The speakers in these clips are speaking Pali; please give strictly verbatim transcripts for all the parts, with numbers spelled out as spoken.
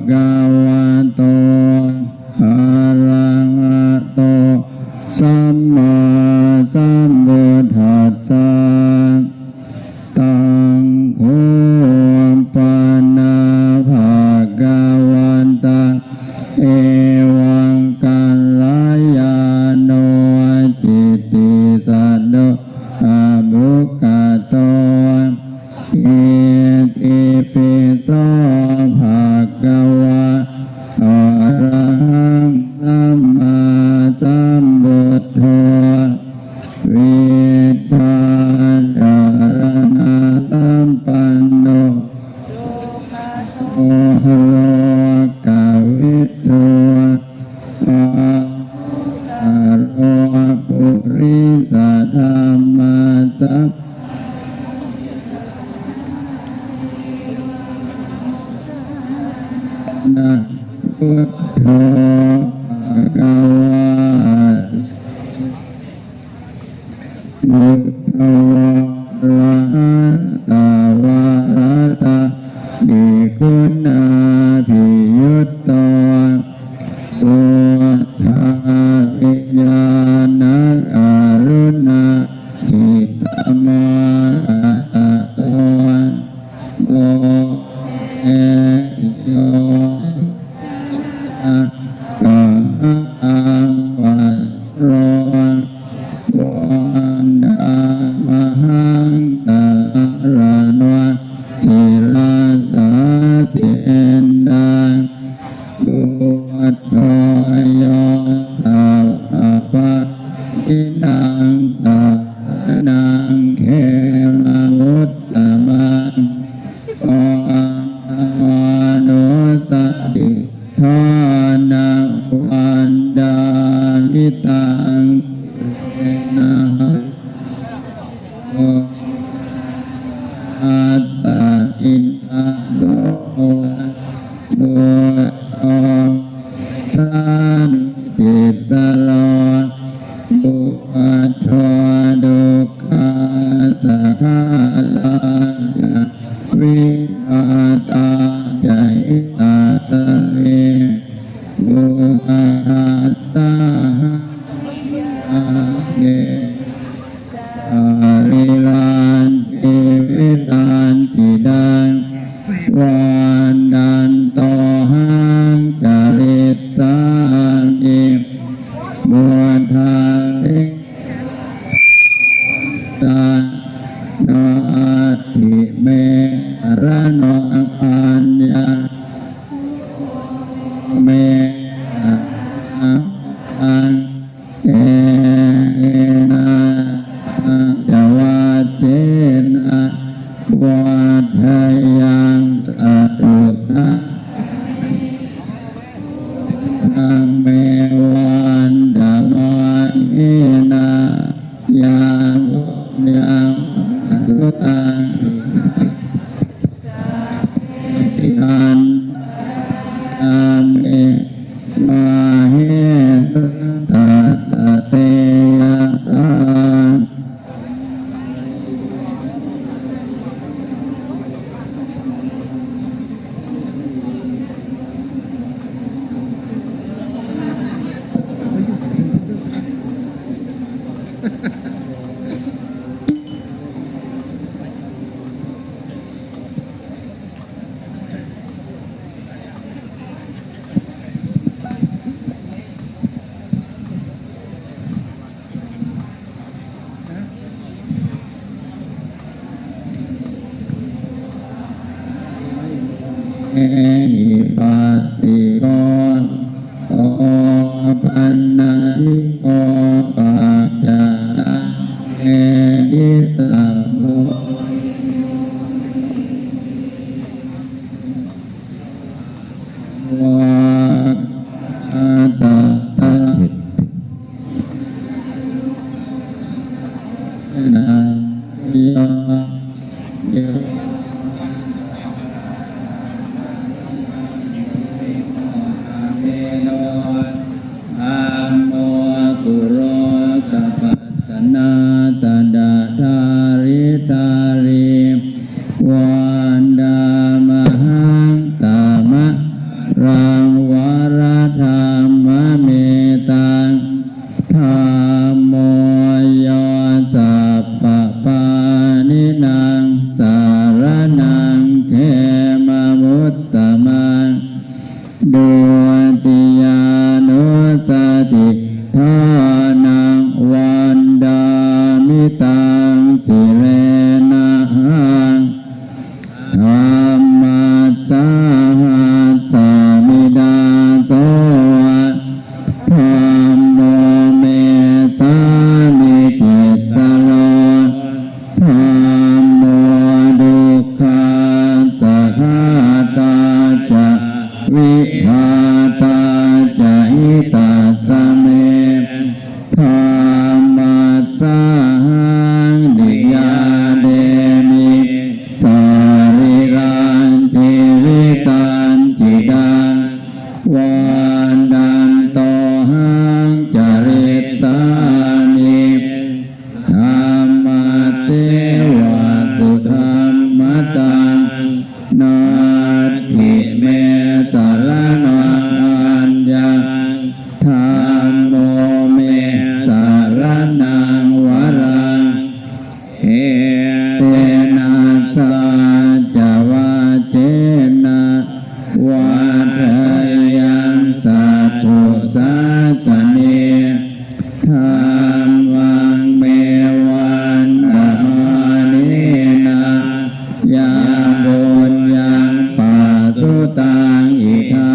bhagavato arahato sammāsambuddhassa. Taṃ kho pana bhagavatā evaṃ kalyāṇo kittisaddo abbhuggato. Itipi so bhagavā arahaṃ sammāsambuddho vijjācaraṇasampanno lokavidū anuttaro purisadammasārathi buddho bhagavāti. Buddho arahatā varatādiguṇābhiyutto suddhābhiñāṇakaruṇācittavādako mohe yoga kahaṃ vasaro vandāmahaṃ saraṇaṃ sirasā jinnaṃ. Buddho yo sabbapāṇīnaṃ saraṇaṃ khemamuttamaṃ. Manussatiṭṭhānaṃ vandāmi taṃ. Attakiḷaṃ buddho sāmikissaro buddho dukkhassa ghātā ca vipatā ca hitattāye. Buddhassa haṃ sārīraṃ jīvitañcidaṃ vandantohaṃ carissāmi buddhādhikkhāmi. Saṅgho natthi me saraṇaṃ aññaṃ me etena saccavajjena vaḍḍheyyaṃ satthu sāsane. Buddhaṃ me vandamānena yaṃ puññaṃ pasutaṃ idha yāmi mahesuṃ tassa tejasā. Ehi passiko opanayiko paccattaṃ veditabbo vāhātattā. Dhammo Dhammassāhasmi dāso, dhammo me sāmikissaro, dhammo dukkhassa ghātā ca, vidhātā ca hitassa me, dhammassāhaṃ niyyādemi, sarīrañjīvitañcidaṃ, vandantohaṃ carissāmi, dhammasseva sudhammataṃ, natthi me saraṇaṃ aññaṃ, dhammo me saraṇaṃ varaṃ, etena saccavajjena vaḍḍheyyaṃ satthu sāsane, dhammaṃ me vandamānena yaṃ puññaṃ pasutaṃ idha,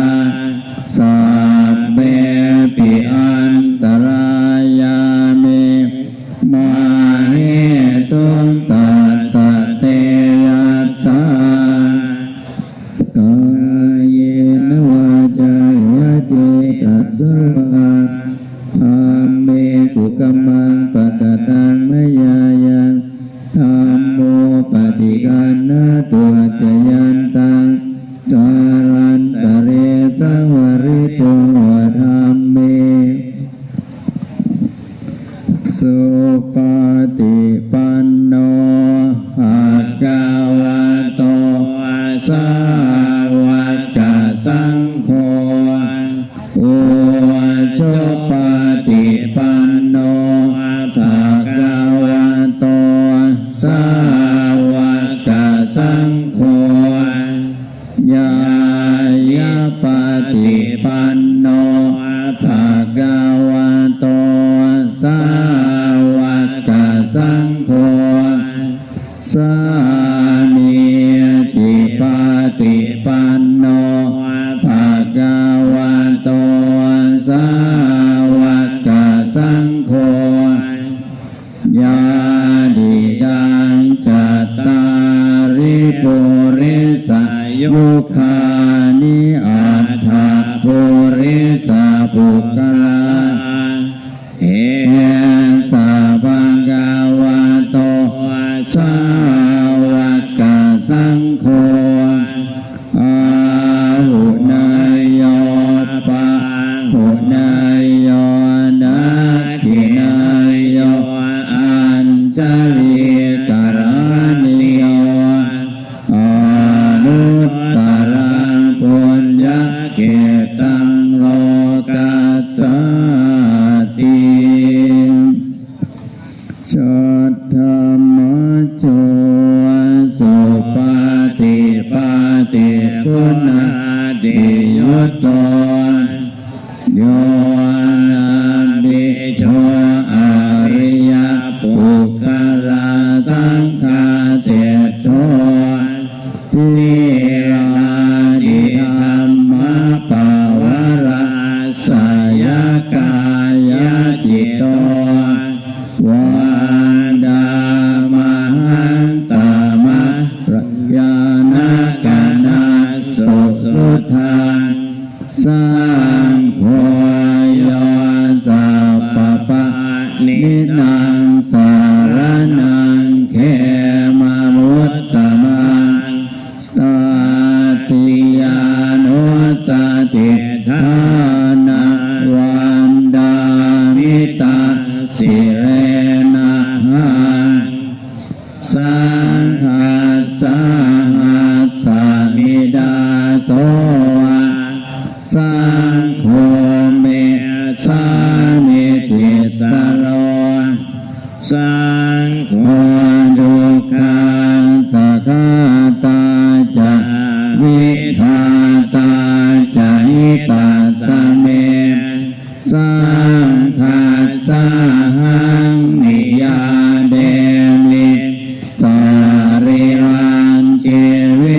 sabbepi antarāyā me māhesuṃ tassa tejasā. Kāyena vācāya cetasā vā, dhamme kukammaṃ pakataṃ mayā yaṃ, dhammo paṭiggaṇhatu accayantaṃ, kālantare saṃvarituṃ va dhamme. Supaṭipanno bhagavato sāvakasaṅgho, ujupaṭipanno bhagavato sāvakasaṅgho, ñāyapaṭipanno bhagavato sāvakasaṅgho, sāmīcipaṭipanno bhagavato sāvakasaṅgho, yadidaṃ cattāri purisayugāni aṭṭha purisapuggalā, esa bhagavato sāvakasaṅgho, āhuneyyo pāhuneyyo dakkhiṇeyyo añjalikaraṇīyo, anuttaraṃ puññakkhettaṃ lokassāti. Saddhammajo supaṭipattiguṇādiyutto, yoṇābhijo ariyapuggalasaṅghaseṭṭho, sīlādidhammapavarāsayakāyacitto, vandāmahaṃ tamaharaṃ ñāṇāgaranassusuddhaṃ. Saṅgho yo sabbapāṇīnaṃ saraṇaṃ khemamuttamaṃ, tatiyānussatiṭṭhānaṃ vandāmi taṃ sirenahaṃ. Saṅghassāhasmi dāso, saṅgho me sāmikissaro, saṅgho dukkhassa ghātā ca, vidhātā ca hitassa me, saṅghassāhaṃ niyyādemi, sarīrañjīvi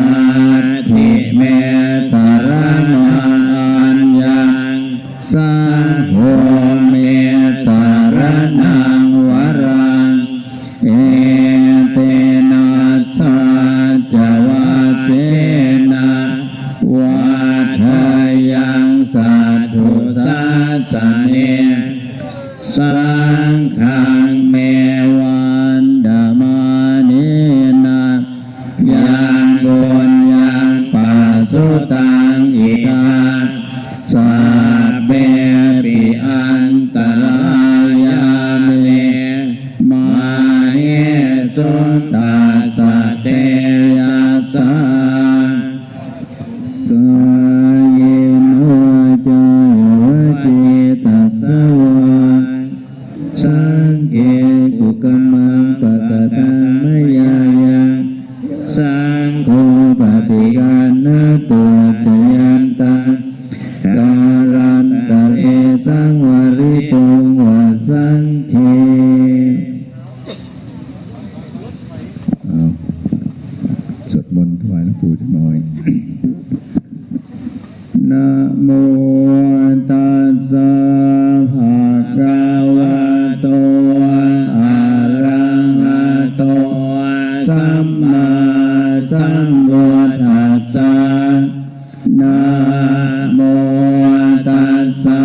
Natthi me saraṇaṃ aññaṃ, saṅgho me saraṇaṃ varaṃ. Etena saccavajjena vaḍḍheyyaṃ satthu sāsane. Saṅghaṃ me vandamānena yaṃ puññaṃ pasutaṃ idha, sabbepi antarāyā me māhesuṃ tassa tejasā. Kāyena vācāya va cetasā vā, saṅghe kukammaṃ pakataṃ mayā yaṃ, saṅgho paṭiggaṇhatu accayantaṃ, kālantare saṃvarituṃ va saṅghe. เอา สวดมนต์ถวายหลวงปู่จักหน่อย Namo tassa bhagavato arahato sammāsambuddhassa. Namo tassa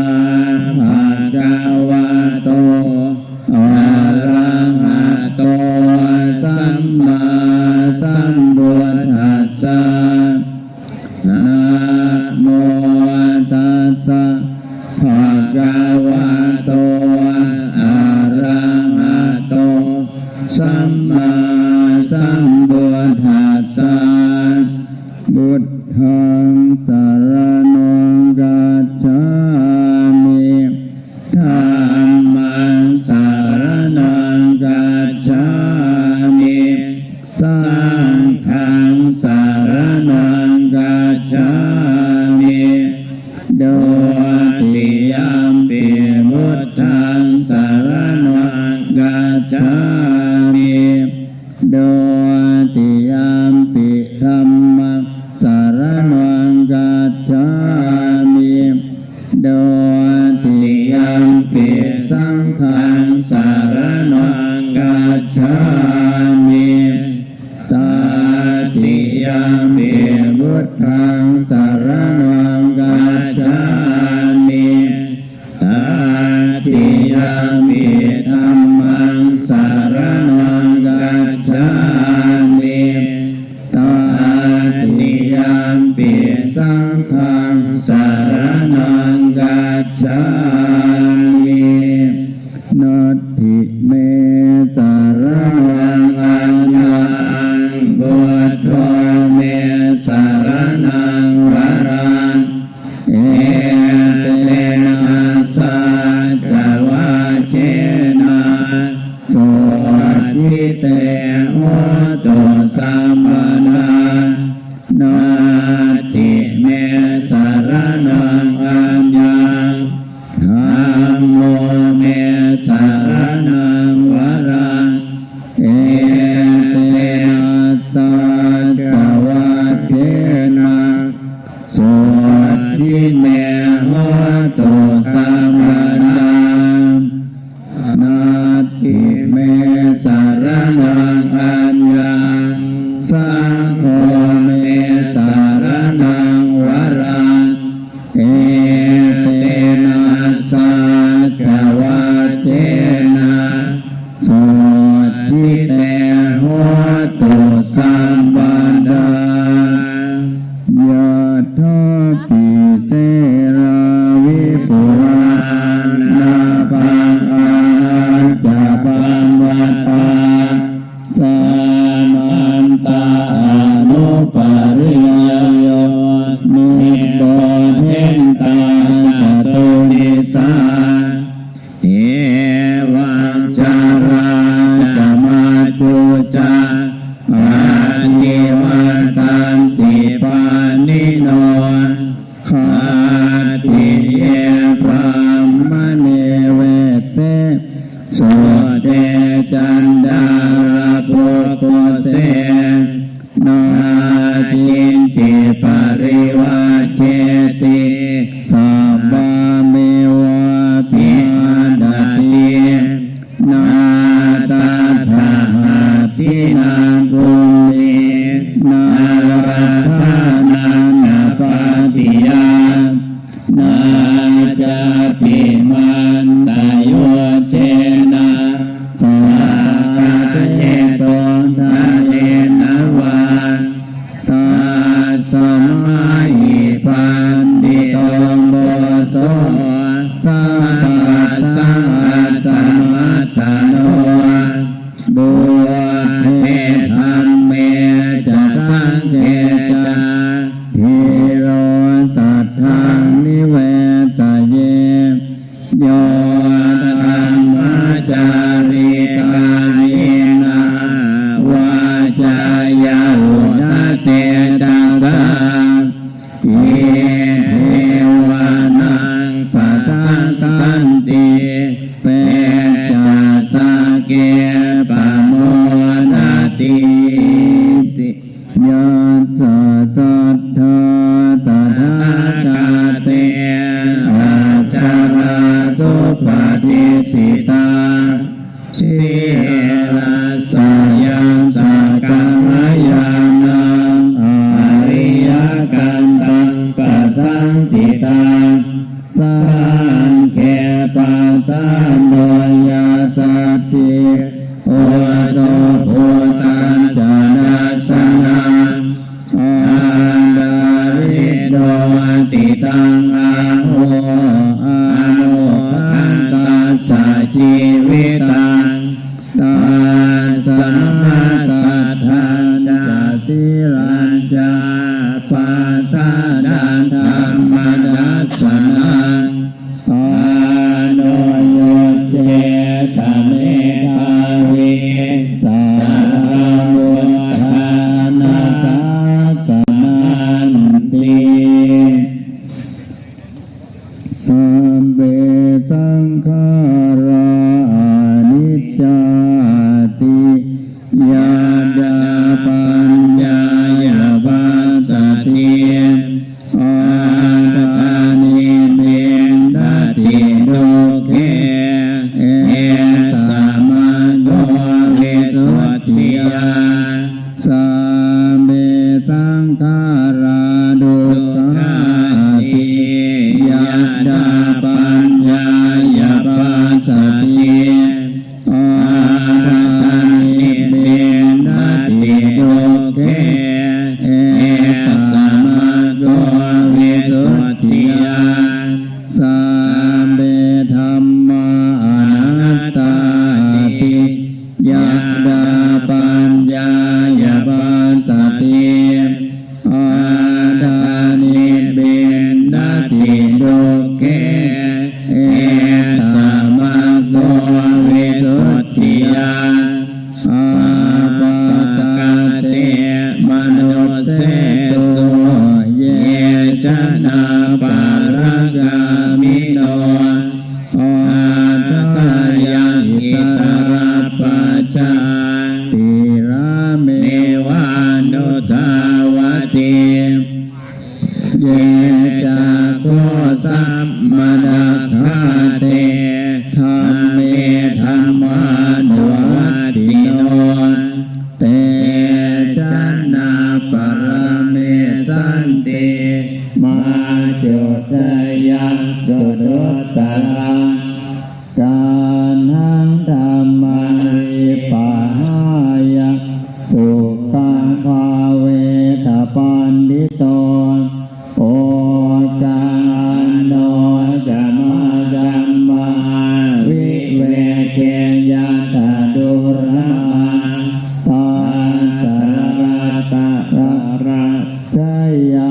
bhagavato arahato sammāsambuddhassa. Namo tassa bhagavato arahato sammāsambuddhassa. Buddhaṃ saraṇaṃ gacchāmi. Dhammaṃ saraṇaṃ gacchāmi. Saṅghaṃ saraṇaṃ gacchāmi. Dutiyampi buddhaṃ saraṇaṃ gacchāmi. Dutiyampi dhammaṃ saraṇaṃ gacchāmi. Dutiyampi saṅghaṃ saraṇaṃ gacchāmi. Tatiyampi buddhaṃ saraṇaṃ gacchāmi. Tatiyampi dhammaṃ saraṇaṃ gacchāmi. Tatiyampi saṅghaṃ saraṇaṃ gacchāmi. Natthi me saraṇaṃ aññaṃ, buddho me saraṇaṃ varaṃ. Etena saccavajjena sotthi te hotu sabbadā. Natthi me saraṇaṃ aññaṃ, dhammo me saraṇaṃ varaṃ. Etena saccavajjena sotthi me hotu sabbadā. Natthi me saraṇaṃ aññaṃ, saṅgho me saraṇaṃ varaṃ. Etena saccavajjena sotthi te hotu sabbadā. Yathāpi selā vipulā nāgaṃ āhacca pabbattā, samantā anupariyayo nibbodhentā catudisā. Evaṃ jarā ca matthu ca adhivattanti pāṇino. Khattiye brāhmaṇe vesse sudde caṇḍālakukkuse, natthi kiñci parivajjeti, sabbameva pihaṇati. Na tathāhati nāgumi, na rakkhanā, na bhāgiyā, na cāpi māntayo, jena saha ketuṃ, ṭhānena vā. Tasmā hi paṇḍito buddho, sabbasahassamaddhamo, buddhe dhamme ca saṅghe ca, dhīro saddhaṃ nivedayet. Yo dhammacārī kāyena vācāya uda tejasā, iddhībhanaṃ padakkhanti, pecca sakke pamodati. Yassa saddhā tathāgate, acarā subhadissitā, sīlassa yassa kalyāṇaṃ, ariyakantaṃ pasaṃsitā, saṅghe pasādo yassatthi, ujugubbhūtassa dassanaṃ, adaliddoti taṃ āhu, anuggaṃ tassa jīvitaṃ. Tasmā saddhañca sīlañca, pasādaṃ dhammadassanaṃ, anuyuñjetha medhāvī, saha buddhānaṃ dassanaṃ ti. Sabbe saṅkhārā aniccāti, yadā paññāya passati, attānibbindati dukkhe, esa maggo visuddhiyā. Sabbe saṅkhārā dukkhāti, yadā paññāya passati, attānibbindati dukkhe, esa maggo visuddhiyā. Sabbe dhammā anattāti, yadā paññāya passati, attānibbindati dukkhe, esa maggo visuddhiyā. Appakatte manussesu, ye janā paragāmino, atthāya hitalabbā ca, tiṇhāneva anudhāvati. Ye cāgūsammadakkhatthe, dhamme dhammānuvattino, te janā paramessanti, mācuddeyaṃ suduttaraṃ. Kaṇhaṃ dhammaṃ vipahāya, sukhaṃ bhāvetha paṇḍito, okāno ca majjhammā, viveke yattha dullabhaṃ, tatra tatracayā,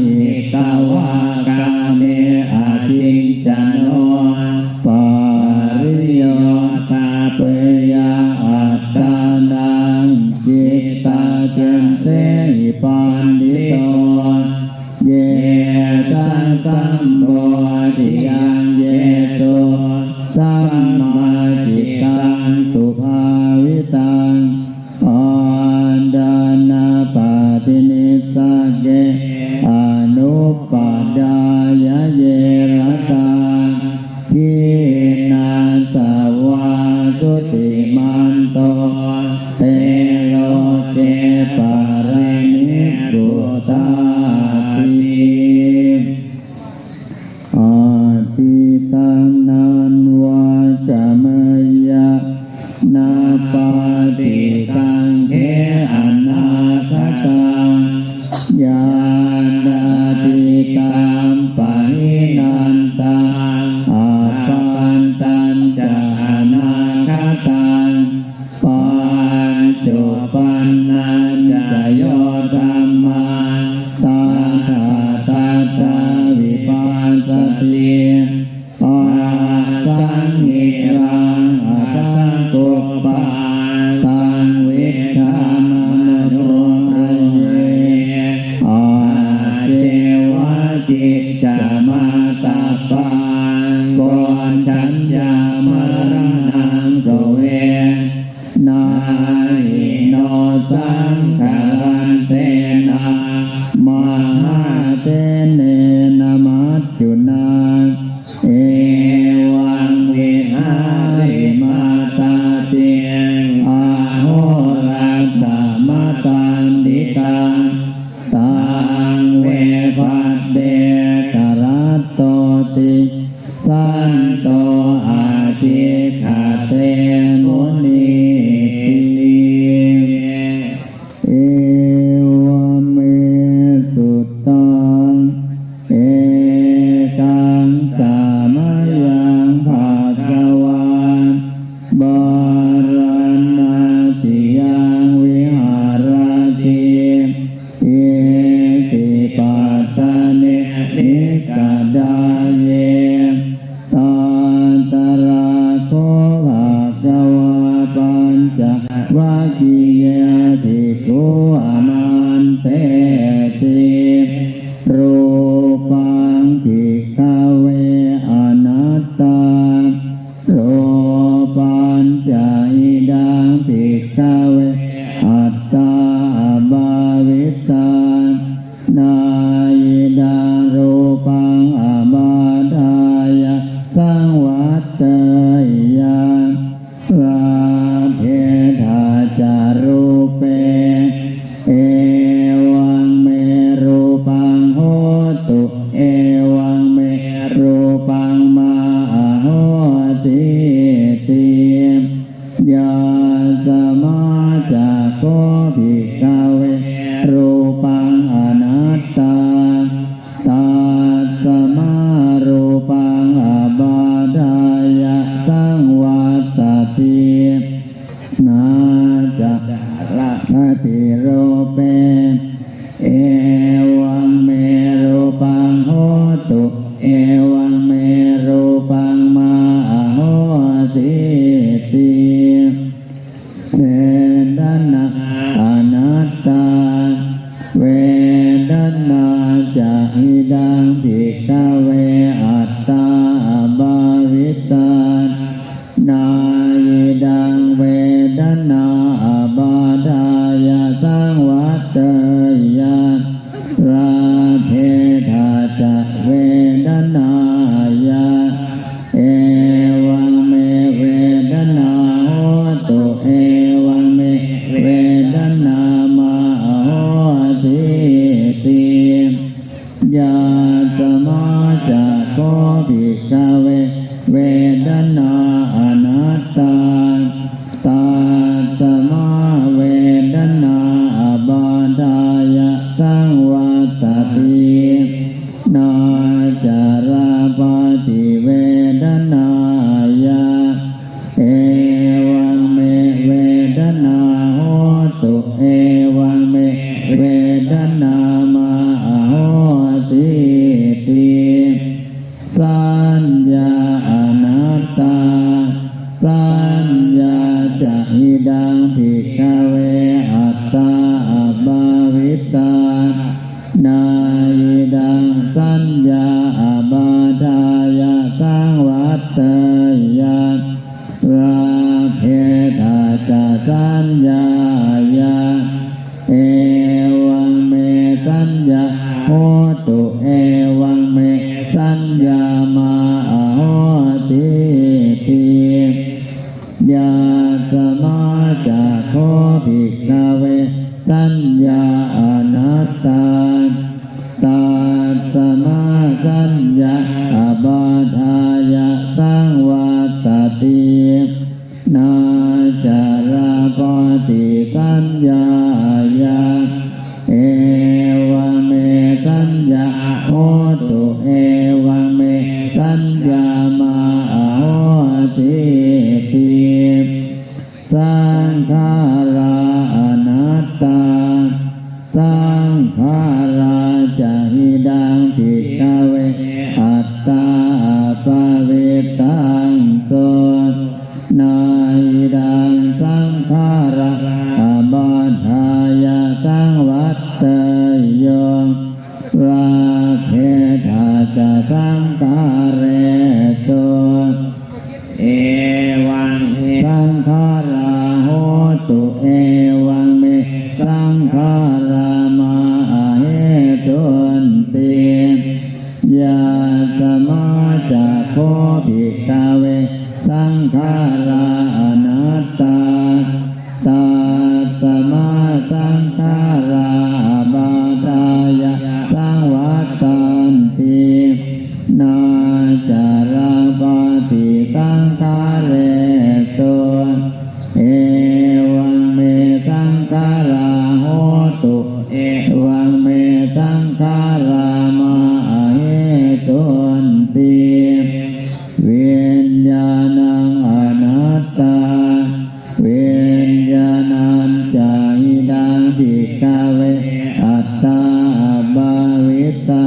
hitvānāme akiñcano, pariyodapeyya attānaṃ, cittaṃ ca dehi paṇḍito, ye ke anupādāya ye ratā khīṇassavā jutimanto te loke paranibbutāti. Atītaṃ nānvāgameyya nappaṭikaṅkhe anāgataṃ. Yadatītampahīnantaṃ appattañca anāgataṃ paccuppannañca yo dhammaṃ tattha tattha vipassati asaṃhiraṃ asaṅkuppaṃ taṃ viddhā manubrūhaye. Ajjeva kiccamātappaṃ ko jaññā maraṇaṃ suve na hi no saṅgarantena mahāsenena maccunā. Evaṃ vihārimātāpiṃ ahorattamatanditaṃ taṃ ve bhaddekarattoti santo ācikkhate munīti. Evaṃ me sutaṃ. Ekaṃ samayaṃ bhagavā bārāṇasiyaṃ viharati isipatane migadāye. Tatra kho bhagavā pañcavaggiye bhikkhū āmantesi: Rūpaṃ bhikkhave anattā. Rūpañca idaṃ bhikkhave attā abhāvittā. Na idaṃ rūpaṃ ābādhāya saṃvatteyya laddhetha ca rūpe. Evaṃ me rūpaṃ hotu, evaṃ me rūpaṃ mā ahosīti. Yasmā ca kho bhikkhave rūpaṃ anattā, tasmā rūpaṃ ābādhāya saṃvattati, na ca labhati rūpe. Evaṃ me rūpaṃ hotu, evaṃ me rūpaṃ mā ahosīti. Vedanā anattā. Vedanā ca idaṃ bhikkhave attā abhāvittā. Na idaṃ vedanā ābādhāya saṃvatteyya laddhetha ca vedanāya. Evaṃ me vedanā hotu, evaṃ me vedanā mā ahosīti. Yasmā ca kho bhikkhave vedanā anattā, tasmā vedanā ābādhāya saṃvattati, na ca labhati vedanāya. Evaṃ me vedanā hotu, evaṃ me vedanā mā ahosīti. Saññā anattā. Saññā ca idaṃ bhikkhave attā abhāvittā. Na saññā hotu, evaṃ me saññā mā ahosīti. Yasmā ca kho, bhikkhave, saññā anattā, tasmā saññā apādāya saṃvattati, na ca rakkati saññāya. Evaṃ me saññā hotu, evaṃ me saññā mā ahosīti. Saṅkhārā anattā, saṅkhārā ca idaṃ, bhikkhave, attā appavittaṃ so, na idaṃ saṅkhārā apādāya saṃvatteyya, rakkhetha ca saṅkhāresu. Evaṃ me saṅkhārā hontu, evaṃ me saṅkhārā mā ahesunti. Yasmā ca kho, bhikkhave, saṅkhārā anattā, tasmā saṅkhārā apādāya saṃvattanti, na ca rakkati saṅkhāresu. Evaṃ me saṅkhārā hontu, evaṃ me saṅkhārā mā ahesunti. Viññāṇaṃ anattā, viññāṇañca idaṃ, bhikkhave, attā appavittā,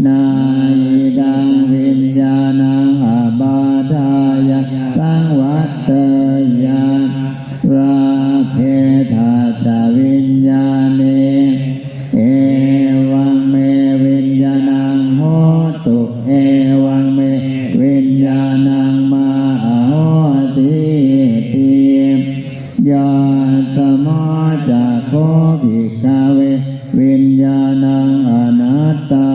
na idaṃ viññāṇaṃ apādāya saṃvatteyya, rakkhetha ca viññāṇe. Evaṃ me viññāṇaṃ hontu, evaṃ me viññāṇaṃ mā ahosīti. Yasmā ca kho, bhikkhave, viññāṇaṃ anattā,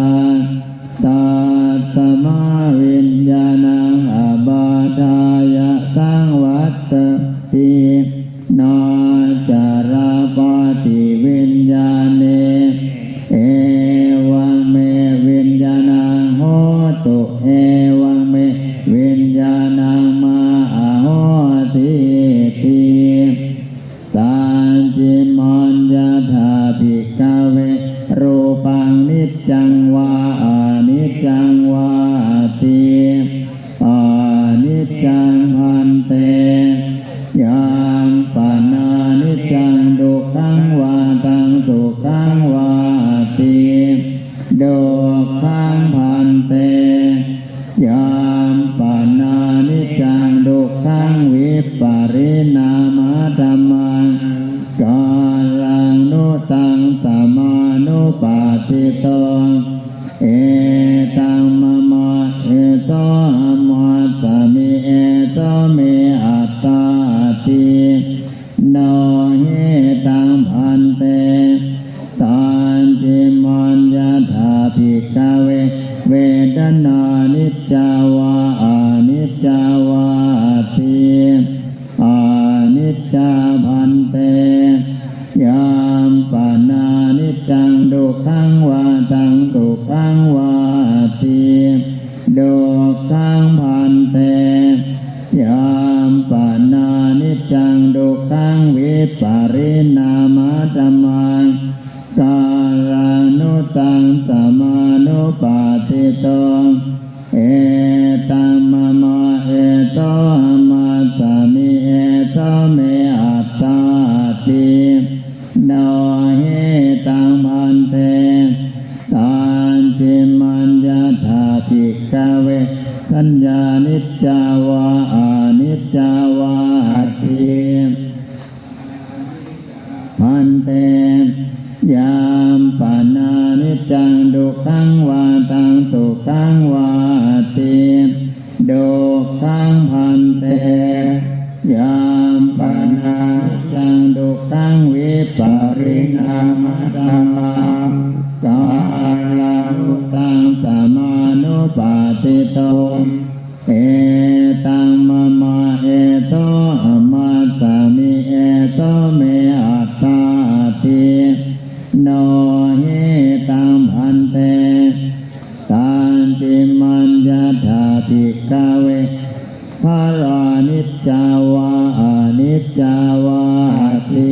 tasmā viññāṇaṃ apādāya saṃvattati, na ca rakkati viññāṇe. Evaṃ me viññāṇaṃ hontu, evaṃ me viññāṇaṃ mā ahosīti. Sacchimaññatha, bhikkhave, rūpaṃ niccaṃ vā aniccaṃ vāti. Aniccaṃ, bhante. Yampanāniccaṃ, dukkhaṃ vā taṃ sukhaṃ vāti. Dukkhaṃ, bhante. Yampanāniccaṃ, dukkhaṃ vipariṇāmadhammaṃ, kālaṃ nu taṃ samānuppassito. Etam mama, esohamasmi, eso me attāti. No hi taṃ, bhante. Sacchimaññatha, bhikkhave, vedanā niccā vā aniccā vāti. Aniccā, bhante. Yampanāniccaṃ, dukkhaṃ vā taṃ sukhaṃ vāti. Dukkhaṃ, bhante. Yampanāniccaṃ, dukkhaṃ vipariṇāmadhammaṃ, kālaṃ nu taṃ samānuppassito. Etam mama, esohamasmi, eso me attāti. No hi taṃ, bhante. Sacchimaññatha, bhikkhave, saññā niccā vā aniccā vāti. Bhante. Yampanāniccaṃ, dukkhaṃ vā taṃ sukhaṃ vāti. Dukkhaṃ, bhante. Yampanāniccaṃ, dukkhaṃ vipariṇāmadhammaṃ, ṭhito. Edaṃ mama, eto amāsmi, eto me attāti. No hi taṃ bhante. Tañcimaññatha bhikkhave, dharā niccā vā aniccā vāti.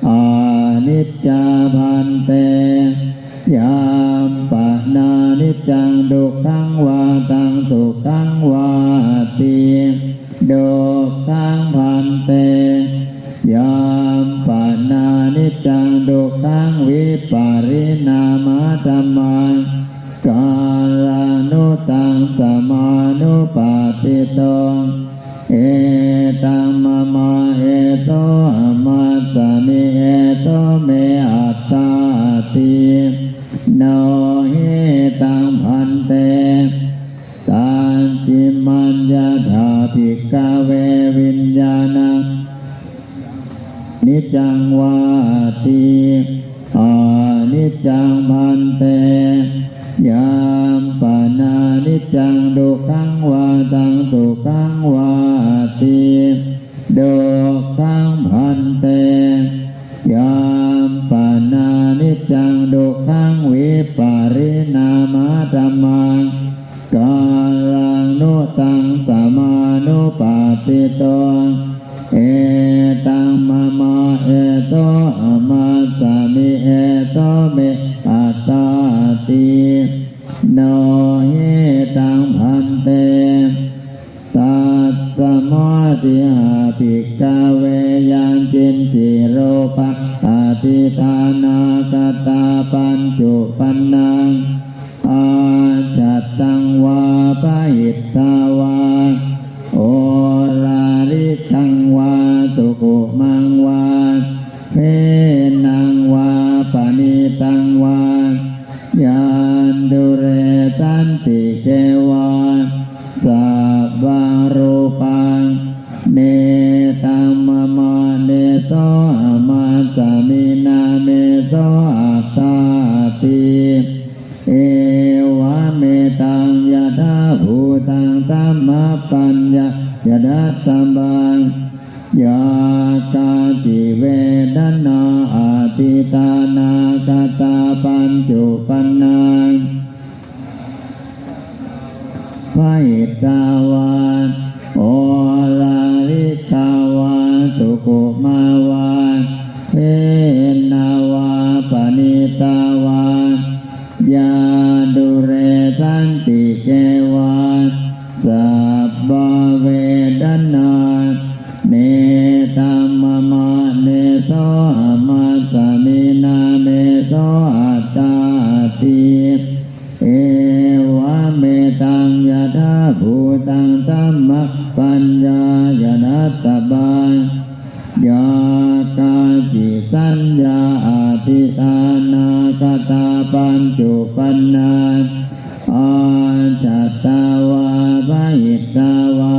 Aniccā bhante. Yampanāniccaṃ dukkhaṃ vā taṃ sukhaṃ vāti. Dukkhaṃ bhante. Yampanāniccaṃ dukkhaṃ vipariṇāmadhammaṃ, kallaṃ nu taṃ samānupassito. Edaṃ mama, eto amāsmi, eto me attāti. No hi taṃ bhante. Tañcimaññatha bhikkhave viññāṇaṃ niccaṃ vāti. Aniccaṃ bhante. Yampanāniccaṃ dukkhaṃ vā taṃ sukhaṃ vāti. Dukkhaṃ bhante. Yampanāniccaṃ dukkhaṃ vipariṇāmadhammaṃ, kallaṃ nu taṃ samānupassito. Edaṃ mama, eto amāsmi, eto me attāti. No hi taṃ bhante. Tasmā tiyā bhikkhave yaṅkiñci rūpaṃ adhiṭṭhānāgatā pañcuppannaṃ ajjhattaṃ vā bahiddhā vā oḷārikaṃ vā sukhumaṃ vā hīnaṃ vā paṇītaṃ vā yandūre santike vā sabbarūpaṃ nedaṃ mama neso amāsmi na meso attāti. Evametaṃ yathābhūtaṃ sammappaññāya dassabbaṃ. Yā kāci vedanā adhiṭṭhānāgatā pañcuppannā bahiddhā vā oḷārikā vā sukhumā vā hīnā vā paṇītā vā yandūre santike vā sabbavedanā nedaṃ mama neso amāsmi na meso attāti. Evametaṃ yathābhūtaṃ sammappaññāya dassabbaṃ. Yā kāci saññā adhiṭṭhānāgatā pañcuppannā ajjhattā vā bahiddhā vā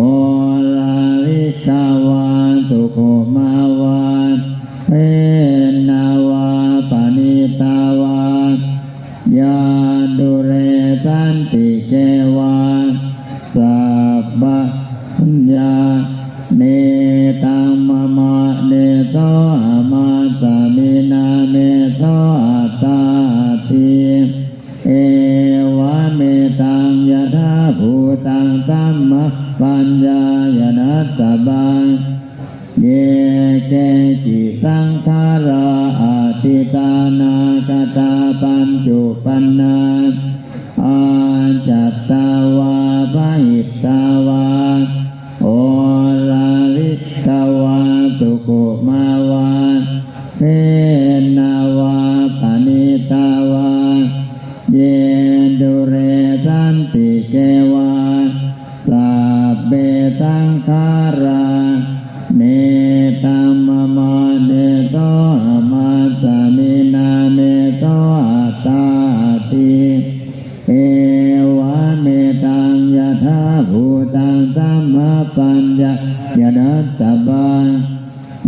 oḷārikā vā sukhumā vā hīnā vā paṇītā vā yandūre santike vā sabbavedanā nedaṃ mama neso amāsmi na meso attāti. Evametaṃ yathābhūtaṃ sammappaññāya dassabbaṃ. Ye keci saṅkhārā adhiṭṭhānāgatā pañcuppannā ajjhattā vā bahiddhā vā oḷārikā vā sukhumā vā hīnā vā paṇītā vā yandūre santike vā sabbe saṅkhārā nedaṃ mama neso amāsmi na meso attāti. Evametaṃ yathābhūtaṃ sammappaññāya dassabbaṃ.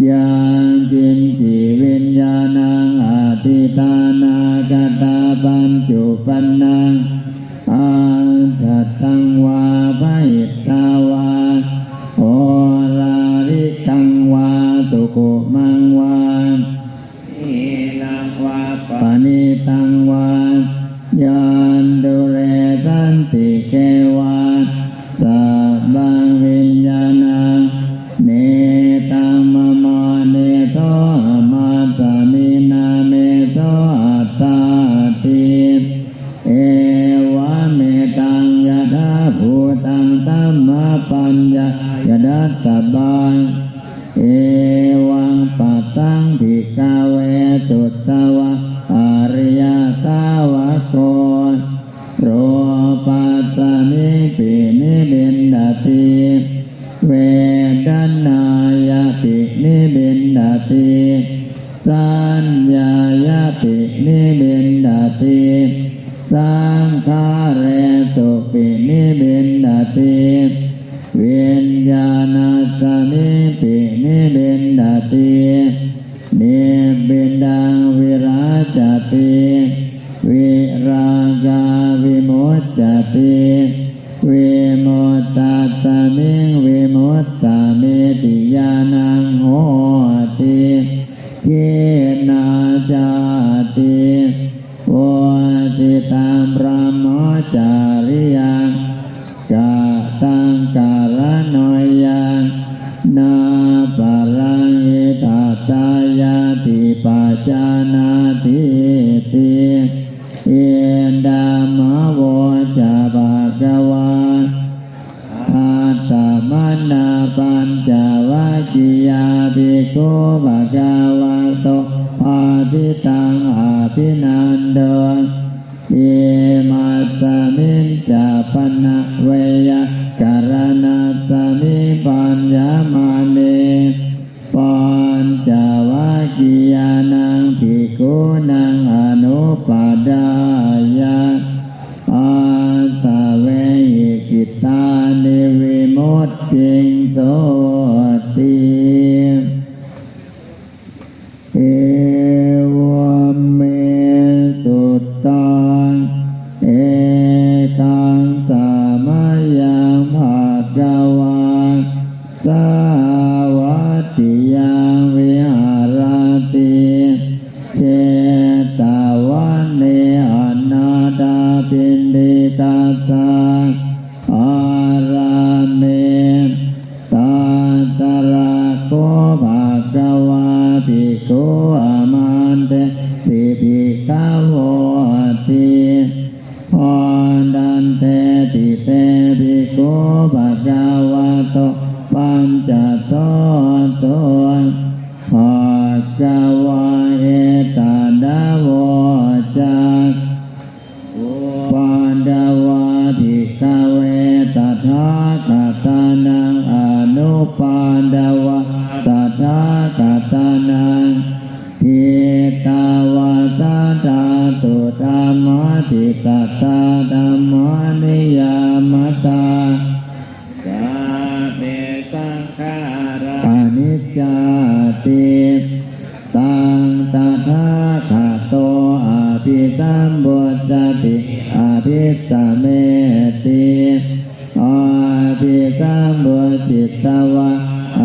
Yaṅkiñci viññāṇaṃ adhiṭṭhānāgatā pañcuppannā ajjhattaṃ vā bahiddhā vā, oḷārikaṃ vā sukhumaṃ vā, hīnaṃ vā paṇītaṃ vā, yaṃ dūre santike vā, sabbaṃ viññāṇaṃ netaṃ mamaṃ, nesohamassa, nena meso attāti. Evametaṃ yathābhūtaṃ dhammapaññāya dassapaṃ. Evaṃ pattaṃ bhikkhave sutvā ariyasāvako rūpasmiṃ pinibbindati, vedanāya pinibbindati, saññāya pinibbindati, saṅkhāresu pinibbindati, viññāṇasmiṃ pinibbindati, nibbindaṃ virajjati, virāgā vimuccati, vimuttasmiṃ vimuttamiti ñāṇaṃ hoti. Khīṇā jāti, vusitaṃ brahmacariyaṃ, kataṃ karaṇīyaṃ, nāparaṃ itthattāyāti pajānātīti. Idamavoca bhagavā. Attamanā pañcavaggiyā bhikkhū bhagavato bhāsitaṃ abhinanduṃ. Imasmiñca pana veyyākaraṇasmiṃ bhaññamāne pañcavaggiyānaṃ bhikkhūnaṃ anupādāya āsavehi cittāni vimucciṃsūti. Evaṃ me sutaṃ. Ekaṃ samayaṃ bhagavā sāvatthiyaṃ viharati jetavane anāthapiṇḍikassa ārāme. Tatra kho bhagavā bhikkhū āmantesi bhikkhavoti. Bhadanteti te bhikkhū bhagavato paccassosuṃ. Bhagavā etadavoca. Uppādā vā bhikkhave tathāgatānaṃ anuppādā vā tathāgatānaṃ, ṭhitā va sā dhātu dhammaṭṭhitatā dhammaniyāmatā, sabbe saṅkhārā aniccāti. Taṃ tathāgato abhisambujjhati abhisameti. Abhisambujjhitvā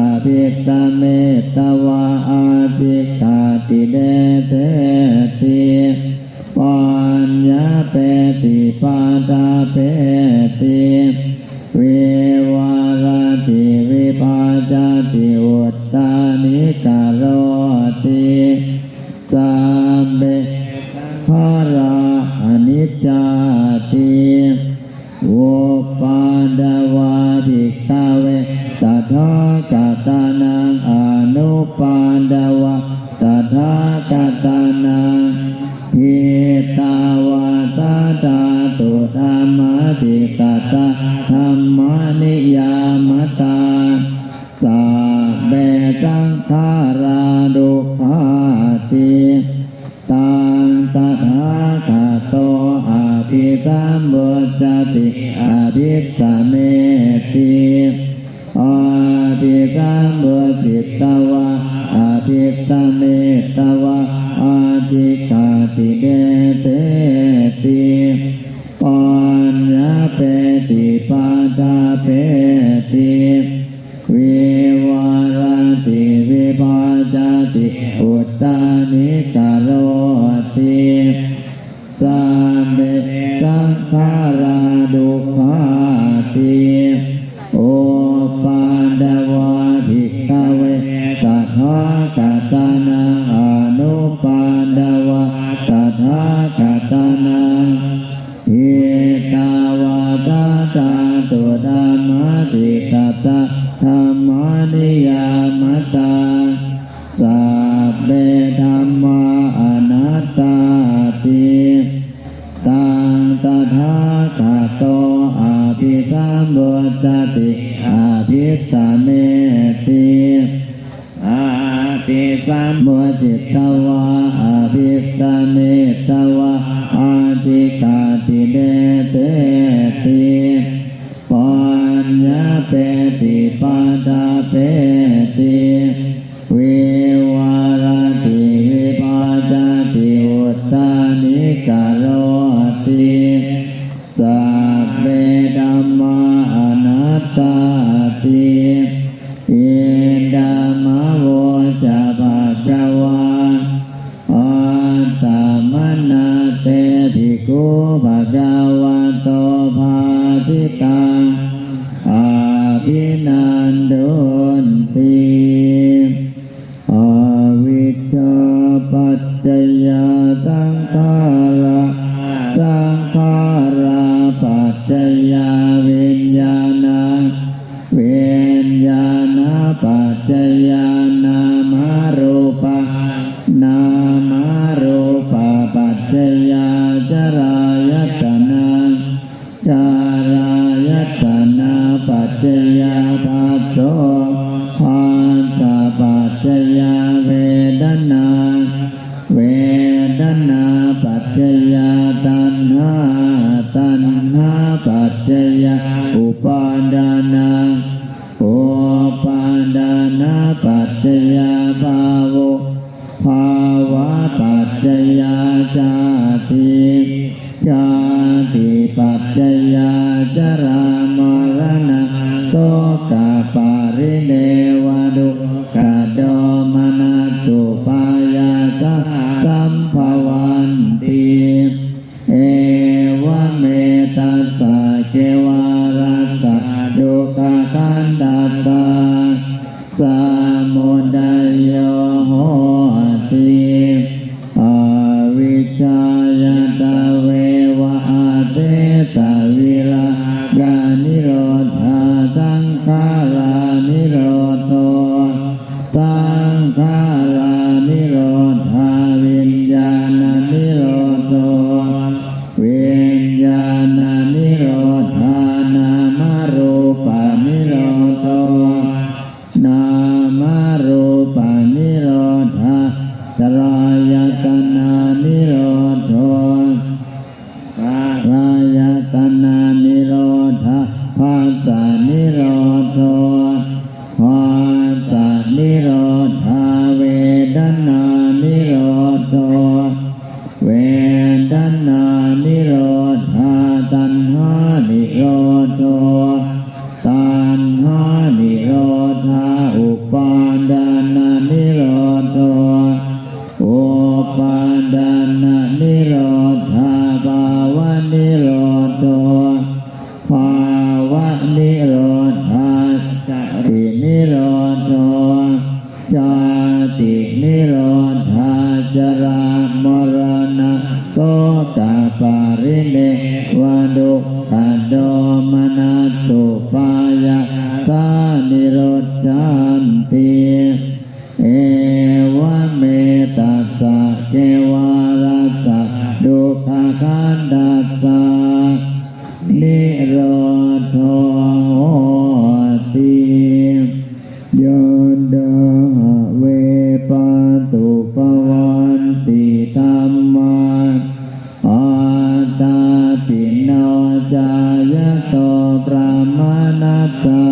abhisametvā ācikkhati deseti paññapeti paṭṭhapeti vivarati vibhajati uttānīkaroti. Sabbe saṅkhārā aniccāti. Uppādā vā bhikkhave tathāgatānaṃ anuppādā vā tathāgatānaṃ, ṭhitā va sā dhātu dhammaṭṭhitatā dhammaniyāmatā, sabbe saṅkhārā dukkhāti. Taṃ tathāgato abhisambujjhati abhisameti. Abhisambujjhitvā abhisametvā ācikkhati deseti paññapeti peti paṭṭhapeti vivarati vibhajati uttānīkaroti sabbe saṅkhārā dukkhāti. Uppādavā bhikkhave tathāgatānaṃ anuppādavā tathāgatānaṃ ettāvatā ca tuṭṭhamāsi katā dhammā niyāmatā sabbe dhammā anattāti. Taṃ tathāgato abhisambujjhati abhisameti. Abhisambujjhitvā abhisamitvā ācikkhati neteti paññapeti paṭṭhapeti vivarati vibhajati uttānīkaroti sabbe dhammā anattāti. Idamavoca bhagavā. Attamanā te bhikkhū bhagavato bhāsitaṃ abhinandunti. Avijjāpaccayā saṅkhārā, saṅkhārāpaccayā viññāṇaṃ, viññāṇapaccayā nāmarūpaṃ, nāmarūpapaccayā jarāyatanaṃ, jarāyatanapaccayā phasso, phassapaccayo vedanā, vedanāpaccayā taṇhā, taṇhāpaccayā upādānaṃ, upādānapaccayā bhavo, bhavapaccayā jāti, jātipaccayā jarāmaraṇaṃ, sokaparidevadukkhadomanassupāyāsā sambhavanti. Evametassā kevalassa dukkhakkhandhassa samudayo hoti. Avijjāya tveva asesavirāganirodhā saṅkhāranirodho, saṅkhāranirodhā viññāṇanirodho, viññāṇanirodhā nāmarūpanirodho, nāmarūpanirodhā jarāyatananirodho, jarāyatananirodhā phassanirodho, phassanirodhā vedanānirodho, vedanānirodhā taṇhānirodho, taṇhānirodhā upādānanirodho, upādānanirodhā bhavanirodho, bhavanirodhā jātinirodho, jātinirodhā jarāmaraṇasokaparide vadukkhadomanassupāyāsā nirujjhanti. Evametassa kevalassa dukkhakkhandhassa nirodho hoti. Yadā have pātubhavānti dhammā, ātāpino cāyato brāhmaṇassa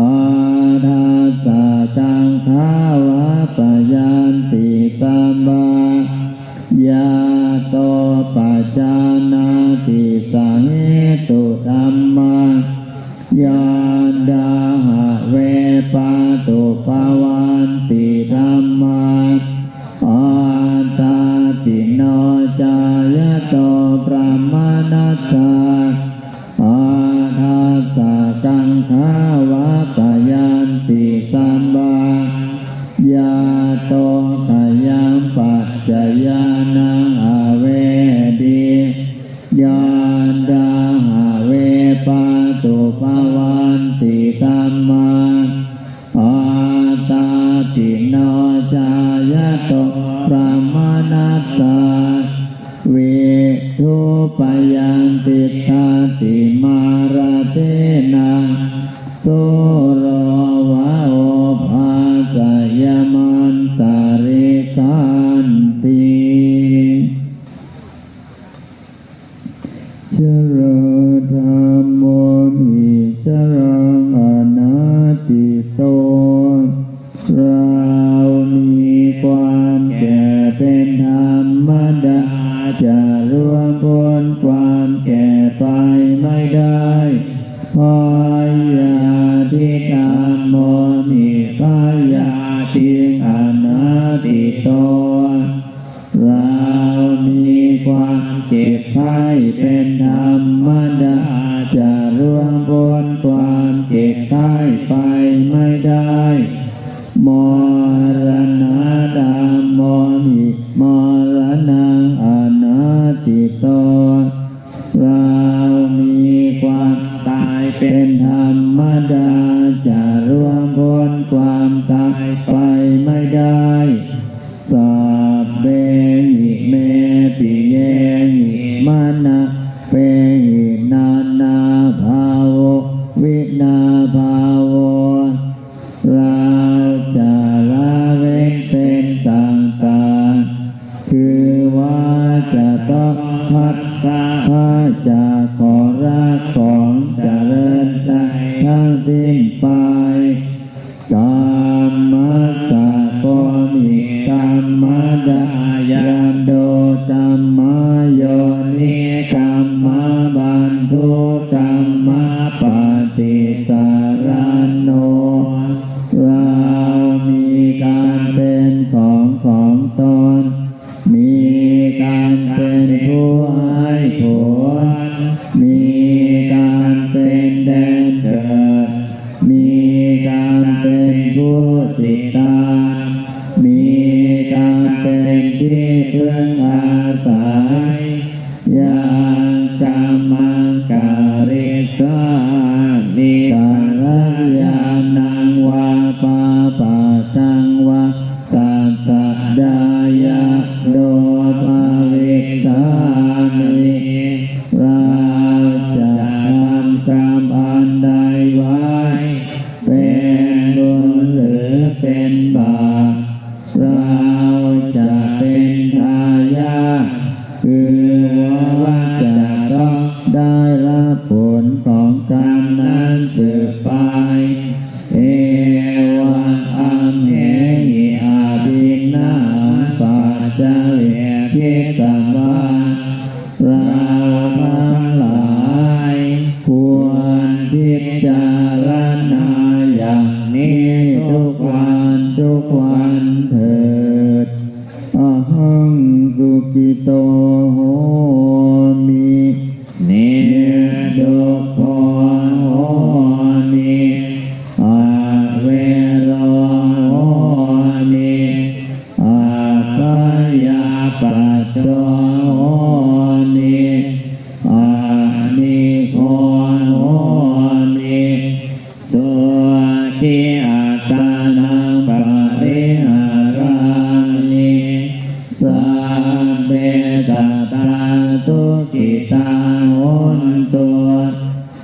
athassa kaṅkhā vappayanti sabbā, yato pajānāti sahetu dhammā, yadā have pātubhavanti dhammā, attāpi no cāyato brāhmaṇassa, athassa kaṅkhā vappayanti sabbā, yato khayaṃ paccayānaṃ avedī, yadā have pātubhavanti dhammā, attāpi no cāyato brāhmaṇassa, vidūpayaṃ tiṭṭhati mārasenaṃ, sūro va obhāsayamantalikkhanti. Jarādhammomhi jaraṃ anatīto. เรามีความแก่เป็นธรรมดา จะล่วงพ้นความแก่ไปไม่ได้ Byādhidhammomhi byādhiṃ anatīto. เรามีความเจ็บไข้เป็นธรรมดา จะล่วงพ้นความเจ็บไข้ไปไม่ได้ Maraṇadhammomhi maraṇaṃ anatīto. เรามีความตายเป็นธรรมดา จะล่วงพ้นความตายไปไม่ได้ Sabbehi me piyehi manāpehi nānābhāvo vinābhāvo. เราจะละเว้นเป็นต่างๆ คือว่าจะต้องพัดพรากจากของรักของเจริญใจทั้งสิ้นไป Kammassa komhi kammadāyādo kammayoni kammabandhu kammapaṭisaraṇo. เรามีการเป็นของของตน มีการเป็นผู้ให้ผล มีการเป็นแดนเกิด มีการเป็นผู้ติดตาม มีการเป็นที่พึ่งอาศัย Yaṃ kammaṃ karissāmi kalyāṇaṃ vā pāpakaṃ vā tassa dāyādo bhavissāmi. เราจะทำกรรมอันใดไว้ เป็นบุญหรือเป็นบาป เราจะเป็นทายาท คือว่าจะต้องได้รับผลของกรรมนั้นสืบไป Evaṃ amhehi abhiñhāya paccavekkhitvā. เราทั้งหลายควรพิจารณาอย่างนี้ทุกวันทุกวันเถิด Ahaṃ sukhito homi, niddukkho homi, avero homi, abyāpajjho homi, anīgho homi, sukhī attānaṃ pariharāmi. Sabbe sattā sukhitā hontu,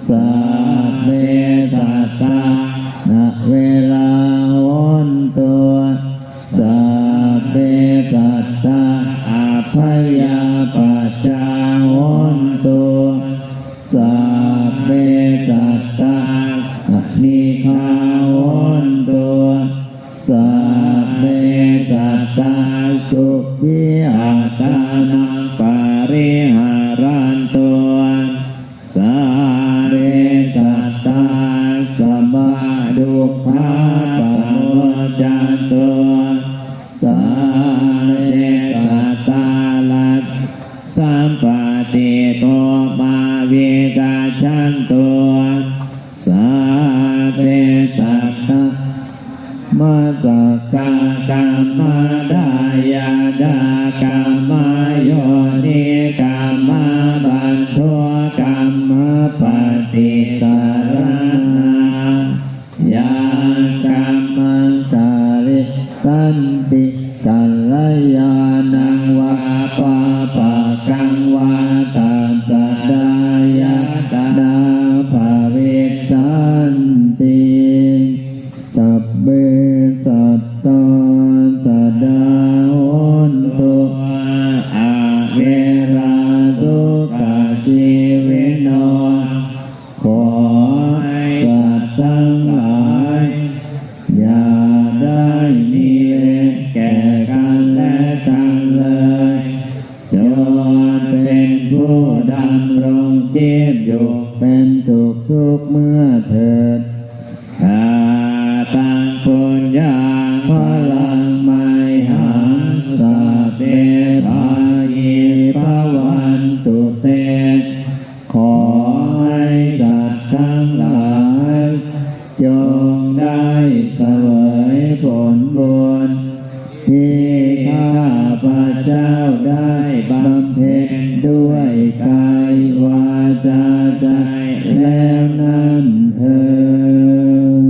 sabbe sattā averā hontu, sabbe sattā abyāpajjhā hontu, sabbe sattā anīghā hontu, sabbe sattā sukhī attānaṃ pariharantu. sampattito mā vigacchantu. Sabbe sattā kammassakkā kammadāyādā kammayonī kammabandhū kammapaṭisaraṇā. Yaṃ kammaṃ karissanti kalyāṇaṃ vā pāpakaṃ vā tassa dāyādā bhavissanti. Sabbe sattā sadā hontu averā sukhajīvino. ขอให้สัตว์ทั้งหลาย อย่าได้มีเวรแก่กันและกันเลย จงเป็นผู้ดำรงชีพอยู่เป็นสุขทุกเมื่อเถิด Kataṃ puññaṃ balaṃ mayhaṃ sabbe bhāgī bhavantu te. ขอให้สัตว์ทั้งหลาย จงได้เสวยผลบุญ ที่ข้าพเจ้าได้บำเพ็ญด้วยกายวาจาใจแล้วนั้นเทอญ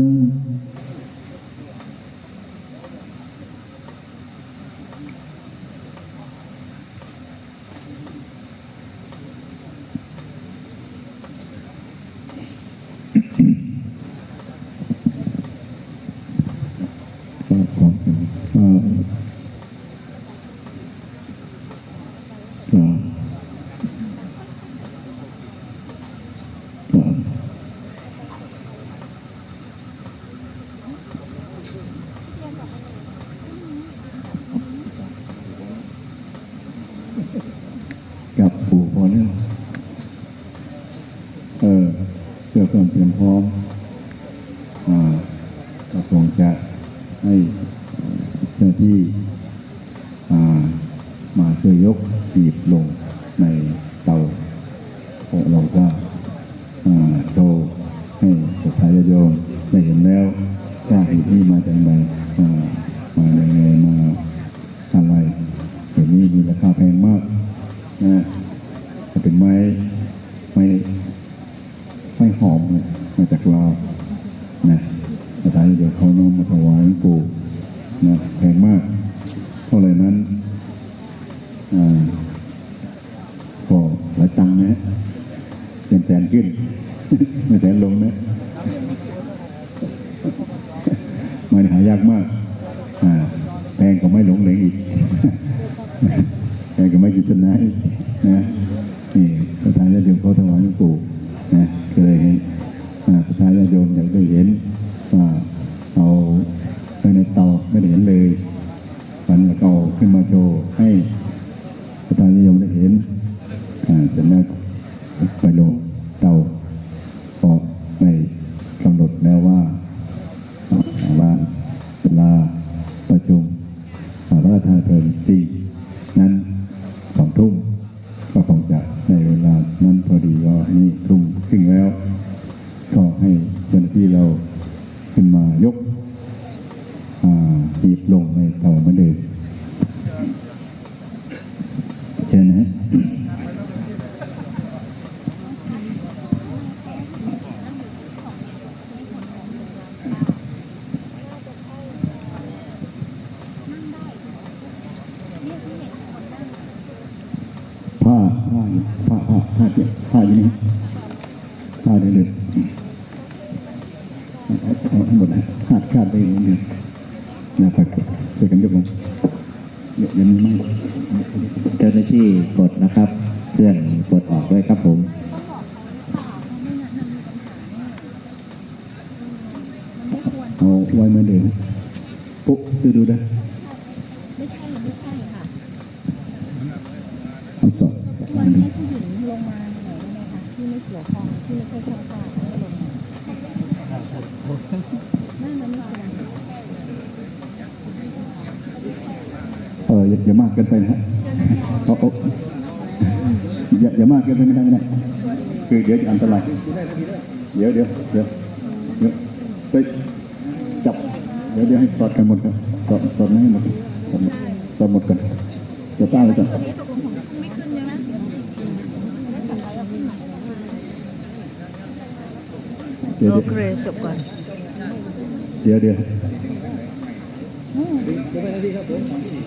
ครับ ขอบคุณ เอ่อ ครับ ครับ ครับ ปู่พอแล้ว เออ เพื่อความเตรียมพร้อม อ่า ก็คงจะให้เจ้าหน้าที่ อ่า มาช่วยยกหีบลงในเตา เราก็ อ่า โชว์ให้ศรัทธาญาติโยมได้เห็นแล้ว ว่าหีบนี้มาจากไหน อ่า มายังไง มาอะไร หีบนี้มีราคาแพงมากนะ เป็นไม้ ไม้ ไม้หอมเนี่ย มาจากลาวนะ ศรัทธาญาติโยมเขาน้อมมาถวายหลวงปู่นะ แพงมาก เท่าไหร่นั้น อ่า ก็หลายตังค์นะฮะ เป็นแสนขึ้น ไม่แสนลงนะ มันหายากมาก อ่า แพงกว่าไม้หลงเหลงอีก แพงกว่าไม้กิจนาอีกนะ นี่ศรัทธาญาติโยมเขาถวายหลวงปู่นะ ก็เลยให้ อ่า ศรัทธาญาติโยมอยากได้เห็น ว่าเอาไว้ในเตาไม่ได้เห็นเลย วันแล้วก็เอาขึ้นมาโชว์ให้ ศรัทธาญาติโยมได้เห็น อ่า เสร็จแล้วไปลงเตา เพราะได้กำหนดแล้วว่า อ่า ว่าเวลาประชุม อ่า พระราชทานเพลิงจริงนั้นสองทุ่ม ก็คงจะในเวลานั้นพอดี ก็นี่ทุ่มครึ่งแล้ว ก็ให้เจ้าหน้าที่เราขึ้นมายก อ่า หีบลงในเตาเหมือนเดิม เชิญนะฮะ ผ้า ผ้า ผ้า ผ้า ผ้า ผ้าอยู่นี่ ผ้าเดือด เอาให้หมดนะ คาด คาดได้หมดเลยนะ ไป ช่วยกันยกลง เดี๋ยว เดี๋ยวมันไหม้ เจ้าหน้าที่กดนะครับ เพื่อนกดออกด้วยครับผม เอาไว้เหมือนเดิม ปุ๊บ ดู ดูนะ ไม่ใช่ ไม่ใช่ค่ะ เอาสอบ ควรให้ผู้หญิงลงมาหน่อยได้ไหมคะ ที่ไม่เกี่ยวข้อง ที่ไม่ใช่ช่างภาพ ให้ลงมา นั่นมันไม่ควร เออ อย่า อย่ามากเกินไปนะฮะ เอา เอา อย่าอย่ามากเกินไป ไม่ได้ไม่ได้ คือเดี๋ยวจะอันตราย เดี๋ยวเดี๋ยวเดี๋ยวเดี๋ยวเฮ้ยจับ เดี๋ยวเดี๋ยวให้ถอดกันหมดครับ ถอดถอดมาให้หมด ถอดหมดถอดหมดก่อน เดี๋ยวตั้งไว้ก่อน ตัวนี้ตกลงของคุณไม่ขึ้นใช่ไหม เดี๋ยว โอ เดี๋ยว เค จบก่อน เดี๋ยวเดี๋ยว